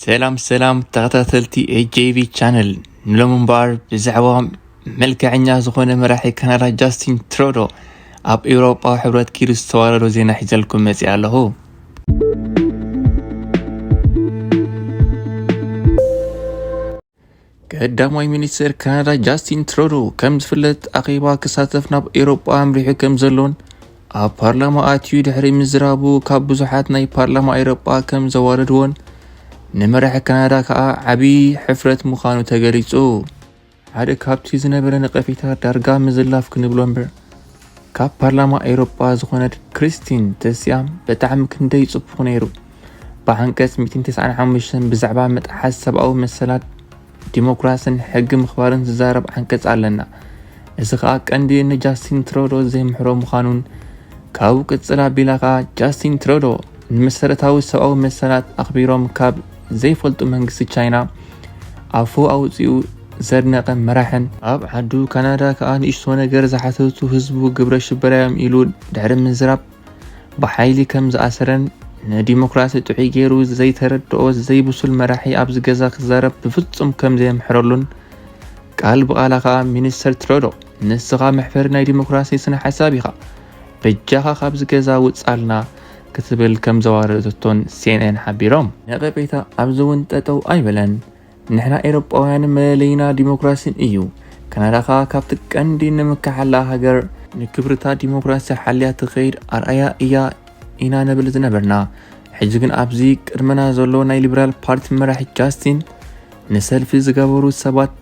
ሰላም ሰላም ተኸታተልቲ ኤች ጂ ቢ ቻነል፣ ንሎም እምበኣር ብዛዕባ መልክዐኛ ዝኾነ መራሒ ካናዳ ጃስቲን ትሮዶ ኣብ ኤውሮጳዊ ሕብረት ኪዱ ዝተዋረዶ ዜና ሒዘልኩም መጺኣ ኣለኹ። ቀዳማይ ሚኒስትር ካናዳ ጃስቲን ትሮዶ ከም ዝፍለጥ ኣኼባ ክሳተፍ ናብ ኤውሮጳ ኣምሪሑ ከም ዘሎን ኣብ ፓርላማ ኣትዩ ድሕሪ ምዝራቡ ካብ ብዙሓት ናይ ፓርላማ ኤውሮጳ ከም ዘዋረድዎን ንመራሒ ካናዳ ከኣ ዓቢ ሕፍረት ምዃኑ ተገሊጹ። ሓደ ካብቲ ዝነበረ ነቐፌታ ዳርጋ ምዝላፍ ክንብሎ እምበር ካብ ፓርላማ ኤውሮጳ ዝኾነት ክሪስቲን ተስያም ብጣዕሚ ክንደይ ጽቡቕ ነይሩ። ብዓንቀጽ ሚእትን ተስዓን ሓሙሽተን ብዛዕባ ምጥሓስ ሰብኣዊ መሰላት ዲሞክራስን ሕጊ ምኽባርን ዝዛረብ ዓንቀጽ ኣለና። እዚ ኸኣ ቀንዲ ንጃስቲን ትሮዶ ዘይምሕሮ ምዃኑን ካብኡ ቅጽል ኣቢላ ኸኣ ጃስቲን ትሮዶ ንመሰረታዊ ሰብኣዊ መሰላት ኣኽቢሮም ካብ ዘይፈልጡ መንግስቲ ቻይና ኣፉ ኣውጺኡ ዘድነቐ መራሕን ኣብ ዓዱ ካናዳ ከኣ ንእሽቶ ነገር ዝሓተቱ ህዝቡ ግብረ ሽበራዮም ኢሉ ድሕሪ ምዝራብ ብሓይሊ ከም ዝኣሰረን ንዲሞክራሲ ጥዑይ ገይሩ ዘይተረድኦ ዘይብሱል መራሒ ኣብዚ ገዛ ክዛረብ ብፍጹም ከም ዘየምሕረሉን ቃል ብቓላ ከኣ ሚኒስተር ትሮዶ ንስኻ መሕፈሪ ናይ ዲሞክራሲ ስነ ሓሳብ ኢኻ፣ በጃኻ ካብዚ ገዛ ውጻልና ክትብል ከም ዘዋረደቶን ሲ ኤን ኤን ሓቢሮም። ነቐፌታ ኣብዚ እውን ጠጠው ኣይበለን። ንሕና ኤውሮጳውያን መለለይና ዲሞክራሲን እዩ። ካናዳ ከኣ ካብቲ ቀንዲ ንምካሓላ ሃገር ንክብርታ ዲሞክራሲ ሓልያ ትኸይድ ኣርኣያ እያ ኢና ንብል ዝነበርና። ሕጂ ግን ኣብዚ ቅድመና ዘሎ ናይ ሊበራል ፓርቲ መራሒ ጃስቲን ንሰልፊ ዝገበሩ ሰባት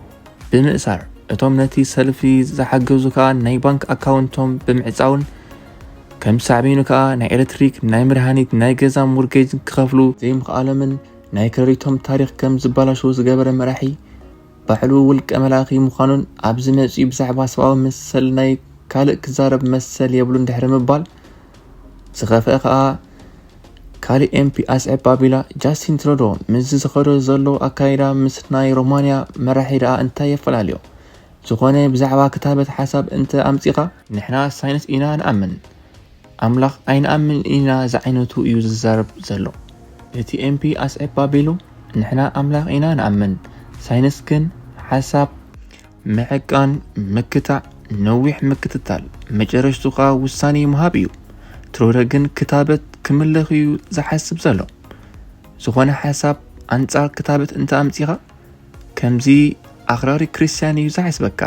ብምእሳር እቶም ነቲ ሰልፊ ዝሓገዙ ከኣ ናይ ባንክ ኣካውንቶም ብምዕጻውን ከም ሳዕቤኑ ከኣ ናይ ኤሌክትሪክ፣ ናይ መድሃኒት፣ ናይ ገዛ ሞርጌጅ ክኸፍሉ ዘይምኽኣሎምን ናይ ክረዲቶም ታሪኽ ከም ዝበላሽዉ ዝገበረ መራሒ ባዕሉ ውልቀ መላኺ ምዃኑን ኣብዚ መጺኡ ብዛዕባ ሰብኣዊ መሰል ናይ ካልእ ክዛረብ መሰል የብሉን ድሕሪ ምባል ዝኸፍአ ከኣ ካልእ ኤም ፒ ኣስዕብ ኣቢላ ጃስቲን ትሮዶ ምስዚ ዝኸዶ ዘሎ ኣካይዳ ምስ ናይ ሮማንያ መራሒ ደኣ እንታይ የፈላልዮ? ዝኾነ ብዛዕባ ክታበት ሓሳብ እንተ ኣምጺኻ ንሕና ሳይንስ ኢና ንኣምን። ኣምላኽ ኣይንኣምን ኢና ዝዓይነቱ እዩ ዝዛረብ ዘሎ። እቲ ኤም ፒ ኣስዕብ ኣቢሉ ንሕና ኣምላኽ ኢና ንኣምን፣ ሳይንስ ግን ሓሳብ ምዕቃን፣ ምክታዕ፣ ነዊሕ ምክትታል፣ መጨረሽቱ ከኣ ውሳኔ ምሃብ እዩ። ትሮደ ግን ክታበት ክምልኽ እዩ ዝሓስብ ዘሎ። ዝኾነ ሓሳብ ኣንጻር ክታበት እንተ ኣምጺኻ ከምዚ ኣኽራሪ ክርስትያን እዩ ዝሓስበካ።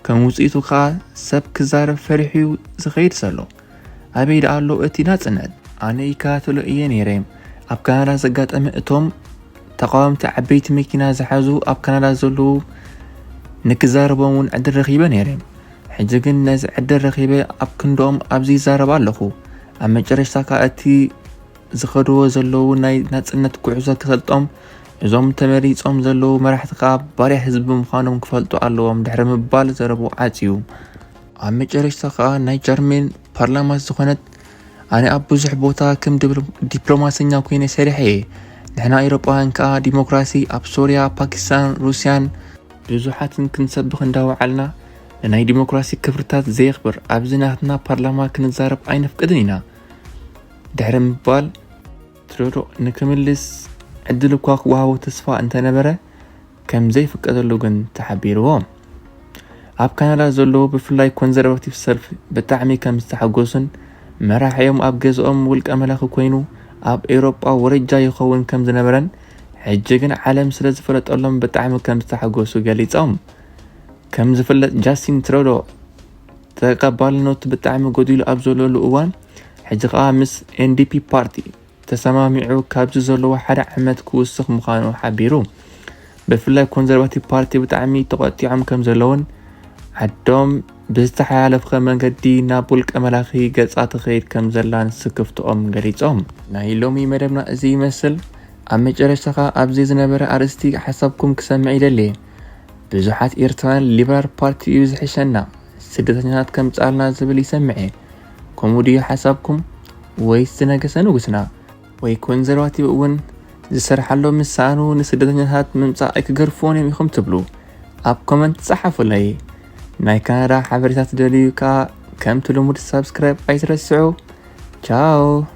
ከም ውጽኢቱ ከኣ ሰብ ክዛረብ ፈሪሑ እዩ ዝኸይድ ዘሎ። ኣበይ ደኣ ኣሎ እቲ ናጽነት? ኣነ ይከታተሎ እየ ነይረ። ኣብ ካናዳ ዘጋጠመ እቶም ተቓወምቲ ዓበይቲ መኪና ዝሓዙ ኣብ ካናዳ ዘለዉ ንክዛረቦም እውን ዕድል ረኺበ ነይረ። ሕጂ ግን ነዚ ዕድል ረኺበ ኣብ ክንድኦም ኣብዚ ይዛረብ ኣለኹ። ኣብ መጨረሽታ ከኣ እቲ ዝኸድዎ ዘለዉ ናይ ናጽነት ጉዕዞ ክሰልጦም እዞም ተመሪጾም ዘለዉ መራሕቲ ከኣ ባርያ ህዝቢ ምዃኖም ክፈልጡ ኣለዎም ድሕሪ ምባል ዘረቡ ዓጽዩ። ኣብ መጨረሽታ ከኣ ናይ ጀርመን ፓርላማ ዝኾነት ኣነ ኣብ ብዙሕ ቦታ ከም ዲፕሎ- ዲፕሎማሰኛ ኮይነ ሰሪሐ እየ። ንሕና ኤውሮጳውያን ከኣ ዲሞክራሲ ኣብ ሶርያ፣ ፓኪስታን፣ ሩስያን ብዙሓትን ክንሰብኽ እንዳወዓልና ንናይ ዲሞክራሲ ክብርታት ዘየኽብር ኣብዚ ናትና ፓርላማ ክንዛረብ ኣይነፍቅድን ኢና ድሕሪ ምባል ትሮዶ ንክምልስ ዕድል እኳ ክወሃቦ ተስፋ እንተነበረ ከም ዘይፍቀደሉ ግን ተሓቢርዎ። ኣብ ካናዳ ዘለዉ ብፍላይ ኮንዘርቫቲቭ ሰልፍ ብጣዕሚ ከም ዝተሓጎሱን መራሒኦም ኣብ ገዝኦም ውልቀ መላኺ ኮይኑ ኣብ ኤውሮጳ ወረጃ ይኸውን ከም ዝነበረን ሕጂ ግን ዓለም ስለ ዝፈለጠሎም ብጣዕሚ ከም ዝተሓጎሱ ገሊጾም። ከም ዝፍለጥ ጃስቲን ትሮዶ ተቐባልነቱ ብጣዕሚ ጎዲሉ ኣብ ዘለሉ እዋን ሕጂ ከኣ ምስ ኤን ዲ ፒ ፓርቲ ተሰማሚዑ ካብዚ ዘለዎ ሓደ ዓመት ክውስኽ ምዃኑ ሓቢሩ። ብፍላይ ኮንዘርቫቲቭ ፓርቲ ብጣዕሚ ተቖጢዖም ከም ዘለውን ዓዶም ብዝተሓላለኸ መንገዲ ናብ ውልቀ መላኺ ገጻ ትኸይድ ከም ዘላን ስክፍትኦም ገሊጾም። ናይ ሎሚ መደብና እዚ ይመስል። ኣብ መጨረሽታ ከኣ ኣብዚ ዝነበረ ኣርእስቲ ሓሳብኩም ክሰምዕ ይደሊ። ብዙሓት ኤርትራውያን ሊበራል ፓርቲ እዩ ዝሕሸና፣ ስደተኛታት ከምጽኣልና ዝብል ይሰምዕ እየ። ከምኡ ድዩ ሓሳብኩም? ወይስ ዝነገሰ ንጉስና? ወይ ኮንዘርቫቲቭ እውን ዝሰርሓሎም ምስ ሰኣኑ ንስደተኛታት ምምጻእ ኣይክገርፍዎን እዮም ኢኹም ትብሉ? ኣብ ኮመንት ጸሓፉለይ። ናይ ካናዳ ሓበሬታ ትደልዩ ከኣ ከምቲ ልሙድ ሳብስክራይብ ኣይትረስዑ። Ciao.